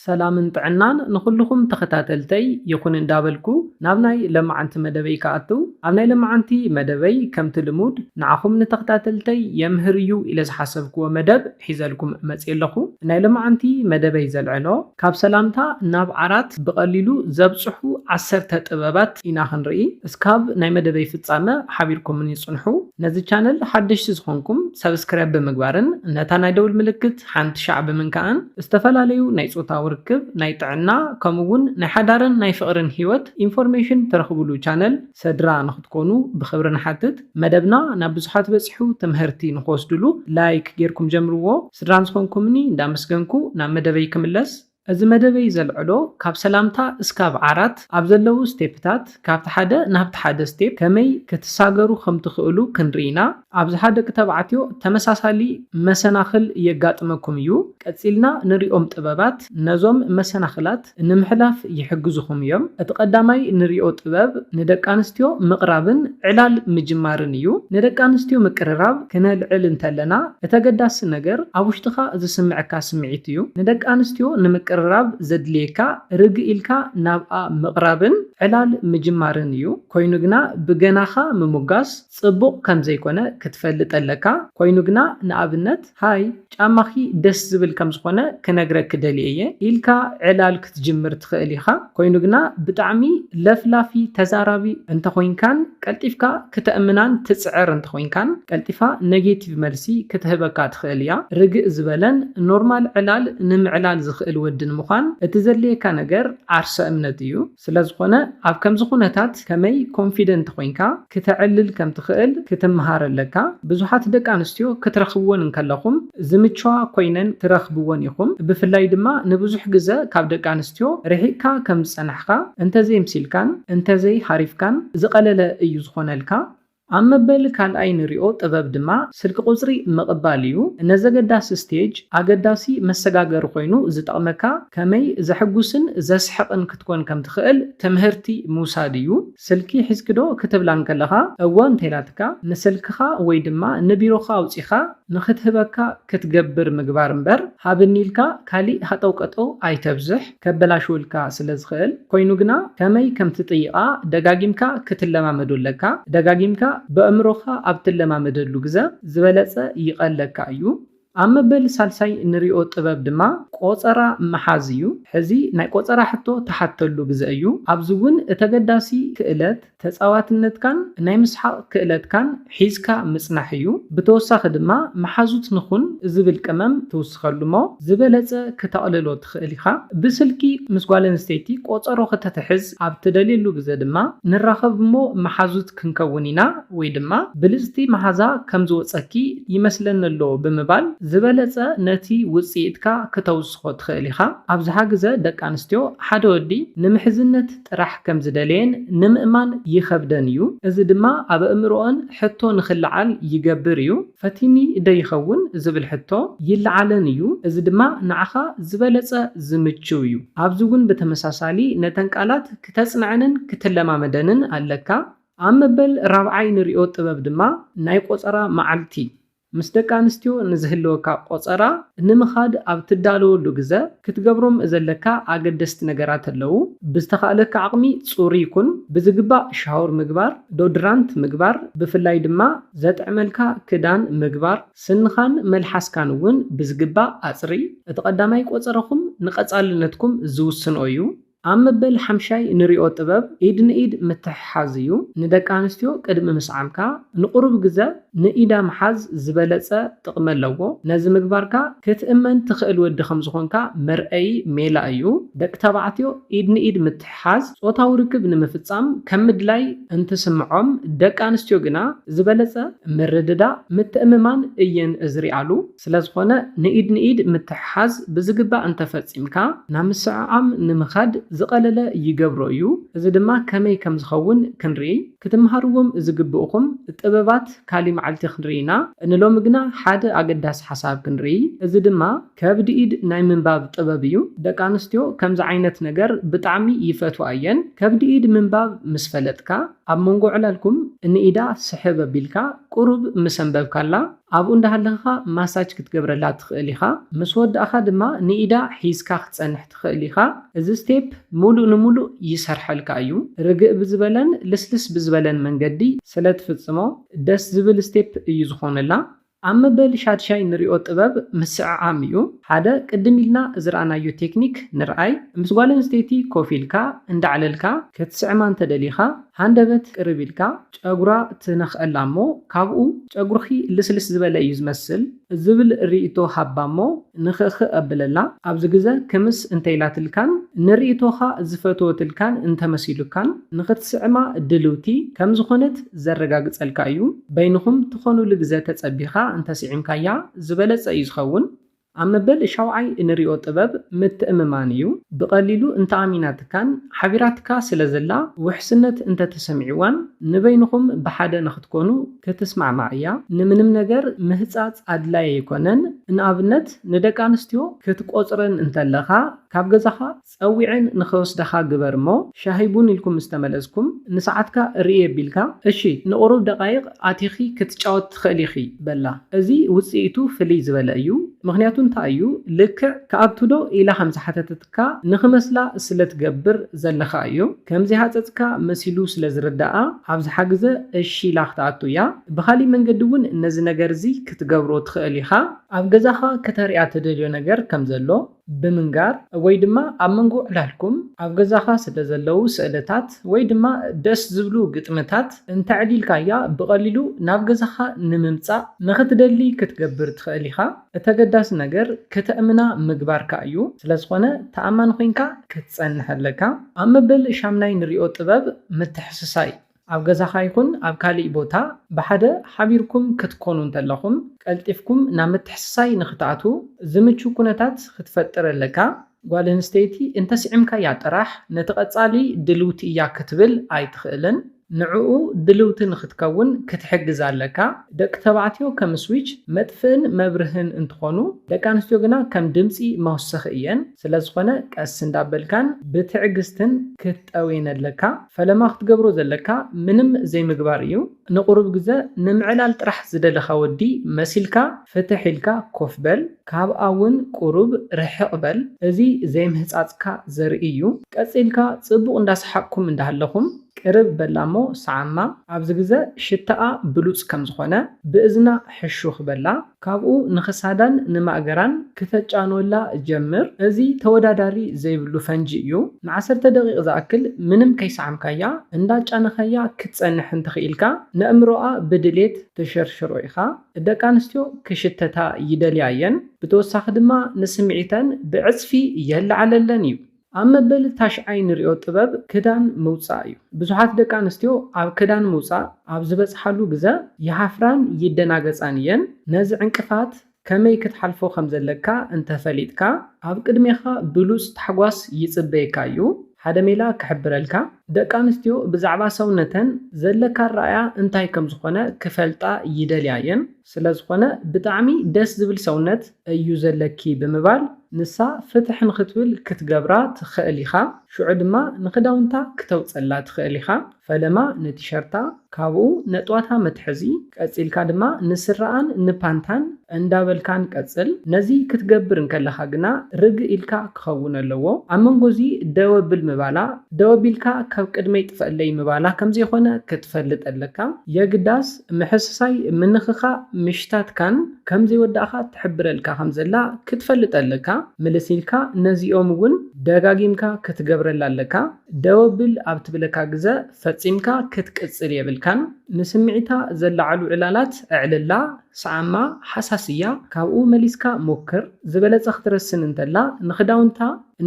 ሰላምን ጥዕናን ንኹልኹም ተኸታተልተይ ይኹን እንዳበልኩ፣ ናብ ናይ ለማዓንቲ መደበይ ክኣቱ፣ ኣብ ናይ ለማዓንቲ መደበይ ከምቲ ልሙድ ንዓኹም ንተኸታተልተይ የምህር እዩ ኢለ ዝሓሰብክዎ መደብ ሒዘልኩም መፅየ ኣለኹ። ናይ ለማዓንቲ መደበይ ዘልዕሎ፣ ካብ ሰላምታ ናብ ዓራት ብቐሊሉ ዘብፅሑ ዓሰርተ ጥበባት ኢና ክንርኢ። እስካብ ናይ መደበይ ፍጻመ ሓቢርኩምኒ ጽንሑ። ነዚ ቻነል ሓደሽቲ ዝኾንኩም ሰብስክራይብ ብምግባርን ነታ ናይ ደውል ምልክት ሓንቲ ሻዕ ብምንካእን ዝተፈላለዩ ናይ ጾታዊ ርክብ፣ ናይ ጥዕና፣ ከምኡ እውን ናይ ሓዳርን ናይ ፍቕርን ህይወት ኢንፎርሜሽን ትረኽብሉ ቻነል ስድራ ንኽትኮኑ ብኽብሪ ንሓትት። መደብና ናብ ብዙሓት በጺሑ ትምህርቲ ንኽወስድሉ ላይክ ጌርኩም ጀምርዎ። ስድራን ዝኾንኩምኒ እንዳመስገንኩ ናብ መደበይ ክምለስ። እዚ መደበይ ዘልዕሎ ካብ ሰላምታ እስካብ ዓራት ኣብ ዘለዉ ስቴፕታት ካብቲ ሓደ ናብቲ ሓደ ስቴፕ ከመይ ክትሳገሩ ከም ትኽእሉ ክንርኢ ኢና። ኣብዝሓ ደቂ ተባዕትዮ ተመሳሳሊ መሰናኽል የጋጥመኩም እዩ። ቀጺልና ንሪኦም ጥበባት ነዞም መሰናኽላት ንምሕላፍ ይሕግዙኹም እዮም። እቲ ቀዳማይ ንሪኦ ጥበብ ንደቂ ኣንስትዮ ምቕራብን ዕላል ምጅማርን እዩ። ንደቂ ኣንስትዮ ምቅርራብ ክነልዕል እንተለና እቲ ኣገዳሲ ነገር ኣብ ውሽጥኻ ዝስምዐካ ስምዒት እዩ። ንደቂ ኣንስትዮ ንምቅርራብ ዘድልየካ ርግእ ኢልካ ናብኣ ምቕራብን ዕላል ምጅማርን እዩ። ኮይኑ ግና ብገናኻ ምሙጋስ ጽቡቕ ከም ዘይኮነ ክትፈልጥ ኣለካ። ኮይኑ ግና ንኣብነት፣ ሃይ፣ ጫማኺ ደስ ዝብል ከም ዝኾነ ክነግረኪ ደልየ እየ ኢልካ ዕላል ክትጅምር ትኽእል ኢኻ። ኮይኑ ግና ብጣዕሚ ለፍላፊ ተዛራቢ እንተኾይንካን ቀልጢፍካ ክተእምናን ትጽዕር እንተኾይንካን ቀልጢፋ ኔጌቲቭ መልሲ ክትህበካ ትኽእል እያ። ርግእ ዝበለን ኖርማል ዕላል ንምዕላል ዝኽእል ወዲ ንምዃን እቲ ዘድልየካ ነገር ዓርሰ እምነት እዩ። ስለ ዝኾነ ኣብ ከምዚ ኩነታት ከመይ ኮንፊደንት ኮይንካ ክተዕልል ከም ትኽእል ክትምሃር ኣለካ። ብዙሓት ደቂ ኣንስትዮ ክትረኽብወን እንከለኹም ዝምችዋ ኮይነን ትረኽብወን ኢኹም። ብፍላይ ድማ ንብዙሕ ግዘ ካብ ደቂ ኣንስትዮ ርሒቕካ ከም ዝጸናሕካ እንተዘይምሲልካን እንተዘይሃሪፍካን ዝቐለለ እዩ ዝኾነልካ። ኣብ መበል ካልኣይ ንሪኦ ጥበብ ድማ ስልኪ ቁጽሪ ምቕባል እዩ። ነዚ ኣገዳሲ ስቴጅ ኣገዳሲ መሰጋገሪ ኮይኑ ዝጠቕመካ ከመይ ዘሕጉስን ዘስሕቕን ክትኮን ከም ትኽእል ትምህርቲ ምውሳድ እዩ። ስልኪ ሒዝኪ ዶ ክትብላ እንከለኻ እወ እንተኢላትካ ንስልክኻ ወይ ድማ ንቢሮኻ ኣውጺኻ ንኽትህበካ ክትገብር ምግባር እምበር ሃብኒ ኢልካ ካሊእ ሃጠውቀጠው ኣይተብዝሕ፣ ከበላሽወልካ ስለ ዝኽእል። ኮይኑ ግና ከመይ ከም ትጥይቓ ደጋጊምካ ክትለማመዶ ኣለካ። ደጋጊምካ በእምሮኻ ኣብ ትለማመደሉ ግዘ ዝበለጸ ይቐለካ እዩ። ኣብ መበል ሳልሳይ ንሪኦ ጥበብ ድማ ቆጸራ ምሓዝ እዩ። ሕዚ ናይ ቆጸራ ሕቶ ትሓተሉ ግዘ እዩ። ኣብዚ እውን እቲ ኣገዳሲ ክእለት ተጻዋትነትካን ናይ ምስሓቕ ክእለትካን ሒዝካ ምጽናሕ እዩ። ብተወሳኺ ድማ መሓዙት ንኹን ዝብል ቅመም ትውስኸሉ እሞ ዝበለጸ ክተቕልሎ ትኽእል ኢኻ። ብስልኪ ምስ ጓል ኣንስተይቲ ቆጸሮ ከተትሕዝ ኣብ ትደልየሉ ግዘ ድማ ንራኸብ እሞ መሓዙት ክንከውን ኢና ወይ ድማ ብልጽቲ መሓዛ ከም ዝወጸኪ ይመስለኒ ኣሎ ብምባል ዝበለጸ ነቲ ውጽኢትካ ክተውስኾ ትኽእል ኢኻ። ኣብዝሓ ግዘ ደቂ ኣንስትዮ ሓደ ወዲ ንምሕዝነት ጥራሕ ከም ዝደለየን ንምእማን ይኸብደን እዩ። እዚ ድማ ኣብ ኣእምሮኦን ሕቶ ንኽለዓል ይገብር እዩ። ፈቲኒ ዶ ይኸውን ዝብል ሕቶ ይለዓለን እዩ። እዚ ድማ ንዓኻ ዝበለጸ ዝምችው እዩ። ኣብዚ እውን ብተመሳሳሊ ነተን ቃላት ክተጽንዐንን ክተለማመደንን ኣለካ። ኣብ መበል ራብዓይ ንሪኦ ጥበብ ድማ ናይ ቆጸራ መዓልቲ። ምስ ደቂ ኣንስትዮ ንዝህልወካ ቆጸራ ንምኻድ ኣብ ትዳለወሉ ግዘ ክትገብሮም ዘለካ ኣገደስቲ ነገራት ኣለዉ። ብዝተኻእለካ ዓቕሚ ጽሩይ ኩን። ብዝግባእ ሻወር ምግባር፣ ዶድራንት ምግባር፣ ብፍላይ ድማ ዘጥዕመልካ ክዳን ምግባር፣ ስንኻን መልሓስካን እውን ብዝግባእ ኣጽሪ። እቲ ቀዳማይ ቆጸረኹም ንቐጻልነትኩም ዝውስኖ እዩ። ኣብ መበል ሓምሻይ ንሪኦ ጥበብ ኢድ ንኢድ ምትሕሓዝ እዩ። ንደቂ ኣንስትዮ ቅድሚ ምስዓምካ ንቑሩብ ግዘ ንኢዳ ምሓዝ ዝበለጸ ጥቕሚ ኣለዎ። ነዚ ምግባርካ ክትእመን ትኽእል ወዲ ከም ዝኾንካ መርኣዪ ሜላ እዩ። ደቂ ተባዕትዮ ኢድ ንኢድ ምትሕሓዝ ጾታዊ ርክብ ንምፍጻም ከም ምድላይ እንትስምዖም፣ ደቂ ኣንስትዮ ግና ዝበለጸ ምርድዳእ፣ ምትእምማን እየን ዝሪኣሉ። ስለ ዝኾነ ንኢድ ንኢድ ምትሕሓዝ ብዝግባእ እንተፈጺምካ ናብ ምስዕዓም ንምኻድ ዝቐለለ ይገብሮ እዩ። እዚ ድማ ከመይ ከም ዝኸውን ክንርኢ። ክትምሃርዎም ዝግብኡኹም ጥበባት ካሊ መዓልቲ ክንርኢ ኢና። ንሎሚ ግና ሓደ ኣገዳሲ ሓሳብ ክንርኢ። እዚ ድማ ከብዲ ኢድ ናይ ምንባብ ጥበብ እዩ። ደቂ ኣንስትዮ ከምዚ ዓይነት ነገር ብጣዕሚ ይፈትዋ እየን። ከብዲ ኢድ ምንባብ ምስ ፈለጥካ ኣብ መንጎ ዕላልኩም ንኢዳ ስሕብ ኣቢልካ ቁሩብ ምስ ኣንበብካላ ኣብኡ እንዳሃለኻ ማሳጅ ክትገብረላ ትኽእል ኢኻ። ምስ ወዳእኻ ድማ ንኢዳ ሒዝካ ክትጸንሕ ትኽእል ኢኻ። እዚ ስቴፕ ሙሉእ ንሙሉእ ይሰርሐልካ እዩ። ርግእ ብዝበለን ልስልስ ብዝበለን መንገዲ ስለ ትፍጽሞ ደስ ዝብል ስቴፕ እዩ ዝኾነላ። ኣብ መበል ሻድሻይ ንሪኦ ጥበብ ምስዕዓም እዩ። ሓደ ቅድም ኢልና ዝረኣናዮ ቴክኒክ ንርኣይ። ምስ ጓል ኣንስተይቲ ኮፍ ኢልካ እንዳዕለልካ ክትስዕማ እንተደሊኻ ሃንደበት ቅርብ ኢልካ ጨጉራ ትነኽአላ እሞ ካብኡ ጨጉርኺ ልስልስ ዝበለ እዩ ዝመስል ዝብል ርእይቶ ሃባ እሞ ንኽእኽእ ኣብለላ። ኣብዚ ግዘ ክምስ እንተኢላትልካን ንርእይቶኻ ዝፈተወትልካን እንተመሲሉካን ንኽትስዕማ ድልውቲ ከም ዝኾነት ዘረጋግጸልካ እዩ። በይንኹም ትኾኑሉ ግዘ ተጸቢኻ እንተስዒምካያ ዝበለጸ እዩ ዝኸውን። ኣብ መበል ሻውዓይ እንሪኦ ጥበብ ምትእምማን እዩ። ብቐሊሉ እንተኣሚናትካን ሓቢራትካ ስለ ዘላ ውሕስነት እንተተሰሚዕዋን ንበይንኹም ብሓደ ንኽትኮኑ ክትስማዕማዕ እያ። ንምንም ነገር ምህጻጽ ኣድላይ ኣይኮነን። ንኣብነት ንደቂ ኣንስትዮ ክትቆጽረን እንተለኻ ካብ ገዛኻ ጸዊዐን ንኸወስዳኻ ግበር እሞ ሻሂ ቡን ኢልኩም ምስ ተመለስኩም ንሰዓትካ ርእየ ቢልካ እሺ ንቑሩብ ደቓይቕ ኣቲኺ ክትጫወት ትኽእሊ ኢኺ በላ። እዚ ውጽኢቱ ፍልይ ዝበለ እዩ። ምኽንያቱ እንታይ እዩ? ልክዕ ክኣቱ ዶ ኢላ ከም ዝሓተተትካ ንኽመስላ ስለ ትገብር ዘለኻ እዩ። ከም ዘይሃጸጽካ መሲሉ ስለ ዝርድኣ ኣብዝሓ ግዘ እሺ ኢላ ክትኣቱ እያ። ብኻሊእ መንገዲ እውን ነዚ ነገር እዚ ክትገብሮ ትኽእል ኢኻ። ኣብ ገዛኻ ክተርእያ ትደልዮ ነገር ከም ዘሎ ብምንጋር ወይ ድማ ኣብ መንጎ ዕላልኩም ኣብ ገዛኻ ስለ ዘለዉ ስእልታት ወይ ድማ ደስ ዝብሉ ግጥምታት እንተዕሊልካያ ብቐሊሉ ናብ ገዛኻ ንምምጻእ ንኽትደሊ ክትገብር ትኽእል ኢኻ። እቲ ኣገዳሲ ነገር ክተእምና ምግባርካ እዩ። ስለ ዝኾነ ተኣማኒ ኮይንካ ክትጸንሕ ኣለካ። ኣብ መበል ሻምናይ ንሪኦ ጥበብ ምትሕስሳይ ኣብ ገዛኻ ይኹን ኣብ ካሊእ ቦታ ብሓደ ሓቢርኩም ክትኮኑ እንተለኹም ቀልጢፍኩም ናብ ምትሕስሳይ ንኽትኣትዉ ዝምቹ ኩነታት ክትፈጥር ኣለካ። ጓል ኣንስተይቲ እንተስዒምካያ ጥራሕ ነቲ ቀጻሊ ድልውቲ እያ ክትብል ኣይትኽእልን። ንዕኡ ድልውቲ ንኽትከውን ክትሕግዛ ኣለካ። ደቂ ተባዕትዮ ከም ስዊች መጥፍእን መብርህን እንትኾኑ ደቂ ኣንስትዮ ግና ከም ድምፂ መወሰኺ እየን። ስለዝኾነ ቀስ እንዳበልካን ብትዕግስትን ክትጠውየን ኣለካ። ፈለማ ክትገብሮ ዘለካ ምንም ዘይምግባር እዩ። ንቁሩብ ግዘ ንምዕላል ጥራሕ ዝደለኻ ወዲ መሲልካ ፍትሕ ኢልካ ኮፍ በል፣ ካብኣ እውን ቁሩብ ርሕቕ በል። እዚ ዘይምህጻጽካ ዘርኢ እዩ። ቀጺልካ ጽቡቕ እንዳሰሓቕኩም እንዳሃለኹም ቅርብ በላ እሞ ሰዓማ። ኣብዚ ግዘ ሽታኣ ብሉጽ ከም ዝኾነ ብእዝና ሕሹኽ በላ። ካብኡ ንኽሳዳን ንማእገራን ክተጫንወላ ጀምር። እዚ ተወዳዳሪ ዘይብሉ ፈንጂ እዩ። ንዓሰርተ ደቂቕ ዝኣክል ምንም ከይሰዓምካያ እንዳጫነኻያ ክትጸንሕ እንተኽኢልካ ነእምሮኣ ብድሌት ትሸርሽሮ ኢኻ። ደቂ ኣንስትዮ ክሽተታ ይደልያ እየን። ብተወሳኺ ድማ ንስምዒተን ብዕጽፊ የለዓለለን እዩ። ኣብ መበል ታሽዓይ ንሪኦ ጥበብ ክዳን ምውጻእ እዩ። ብዙሓት ደቂ ኣንስትዮ ኣብ ክዳን ምውጻእ ኣብ ዝበጽሓሉ ግዘ ይሃፍራን ይደናገጻን እየን። ነዚ ዕንቅፋት ከመይ ክትሓልፎ ከም ዘለካ እንተፈሊጥካ ኣብ ቅድሜኻ ብሉጽ ታሕጓስ ይጽበየካ እዩ። ሓደ ሜላ ክሕብረልካ፣ ደቂ ኣንስትዮ ብዛዕባ ሰውነተን ዘለካ ኣረኣእያ እንታይ ከም ዝኾነ ክፈልጣ ይደልያ እየን። ስለ ዝኾነ ብጣዕሚ ደስ ዝብል ሰውነት እዩ ዘለኪ ብምባል ንሳ ፍትሕ ንኽትብል ክትገብራ ትኽእል ኢኻ። ሽዑ ድማ ንኽዳውንታ ክተውጸላ ትኽእል ኢኻ። ፈለማ ንቲሸርታ፣ ካብኡ ነጥዋታ መትሐዚ፣ ቀጺልካ ድማ ንስረኣን ንፓንታን እንዳበልካን ቀጽል። ነዚ ክትገብር እንከለኻ ግና ርግእ ኢልካ ክኸውን ኣለዎ። ኣብ መንጎ እዚ ደው ኣብል ምባላ፣ ደው ኣቢልካ ካብ ቅድመይ ጥፈኣለይ ምባላ ከምዘይኾነ ክትፈልጥ ኣለካ። የግዳስ ምሕስሳይ፣ ምንኽኻእ፣ ምሽታትካን ከምዘይወዳእኻ ትሕብረልካ ከምዘላ ክትፈልጥ ኣለካ። ምልስ ኢልካ ነዚኦም እውን ደጋጊምካ ክትገብረላ ኣለካ። ደው ኣብል ኣብ ትብለካ ግዘ ፈጺምካ ክትቅጽል የብልካን። ንስምዒታ ዘለዓዕሉ ዕላላት ኣዕልላ፣ ሰዓማ፣ ሓሳስያ፣ ካብኡ መሊስካ ሞክር። ዝበለጸ ክትረስን እንተላ ንኽዳውንታ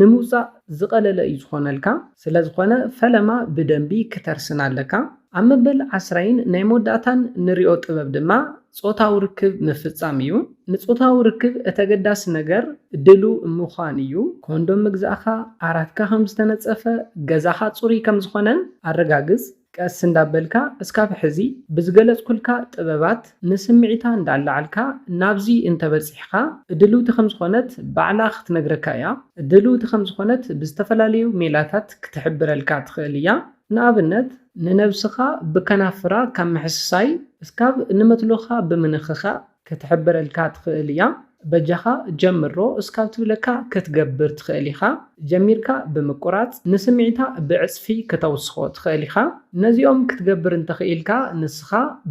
ንምውጻእ ዝቐለለ እዩ ዝኾነልካ። ስለ ዝኾነ ፈለማ ብደንቢ ክተርስን ኣለካ። ኣብ መበል ዓስራይን ናይ መወዳእታን ንሪኦ ጥበብ ድማ ጾታዊ ርክብ ምፍጻም እዩ። ንጾታዊ ርክብ እቲ ኣገዳሲ ነገር ድሉው ምዃን እዩ። ኮንዶም ምግዛእኻ፣ ዓራትካ ከም ዝተነጸፈ፣ ገዛኻ ጽሩይ ከም ዝኾነን ኣረጋግጽ። ቀስ እንዳበልካ እስካብ ሕዚ ብዝገለጽኩልካ ጥበባት ንስምዒታ እንዳላዓልካ ናብዚ እንተበጺሕካ ድልውቲ ከም ዝኾነት ባዕላ ክትነግረካ እያ። ድልውቲ ከም ዝኾነት ብዝተፈላለዩ ሜላታት ክትሕብረልካ ትኽእል እያ። ንኣብነት ንነብስኻ ብከናፍራ ካብ ምሕስሳይ እስካብ ንመትሎኻ ብምንኽኻእ ክትሕብረልካ ትኽእል እያ። በጃኻ ጀምሮ እስካብ ትብለካ ክትገብር ትኽእል ኢኻ። ጀሚርካ ብምቁራጽ ንስምዒታ ብዕጽፊ ክተውስኾ ትኽእል ኢኻ። ነዚኦም ክትገብር እንተኽኢልካ ንስኻ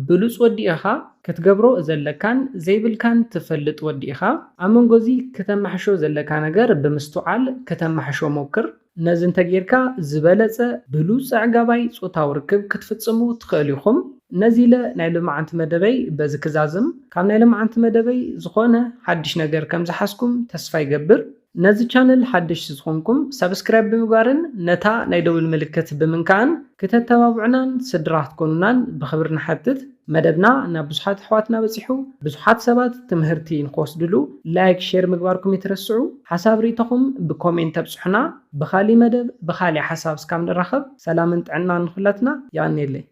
ብሉጽ ወዲ ኢኻ። ክትገብሮ ዘለካን ዘይብልካን ትፈልጥ ወዲ ኢኻ። ኣብ መንጎ እዚ ክተማሕሾ ዘለካ ነገር ብምስትውዓል ክተማሕሾ ሞክር። ነዚ እንተጌርካ ዝበለጸ ብሉጽ ኣዕጋባይ ጾታዊ ርክብ ክትፍጽሙ ትኽእሉ ኢኹም። ነዚ ኢለ ናይ ሎማዓንቲ መደበይ በዚ ክዛዝም። ካብ ናይ ሎማዓንቲ መደበይ ዝኾነ ሓድሽ ነገር ከም ዝሓዝኩም ተስፋ ይገብር። ነዚ ቻነል ሓደሽቲ ዝኾንኩም ሳብስክራይብ ብምግባርን ነታ ናይ ደውል ምልክት ብምንካእን ክተተባብዑናን ስድራ ክትኮኑናን ብኽብሪ ንሓትት። መደብና ናብ ብዙሓት ኣሕዋትና በጺሑ ብዙሓት ሰባት ትምህርቲ ንክወስድሉ ላይክ፣ ሼር ምግባርኩም ይትረስዑ። ሓሳብ ርእይቶኹም ብኮሜንት ተብጽሑና። ብኻሊእ መደብ ብኻሊእ ሓሳብ እስካብ ንራኸብ ሰላምን ጥዕናን ንኹላትና። የቐንየለይ።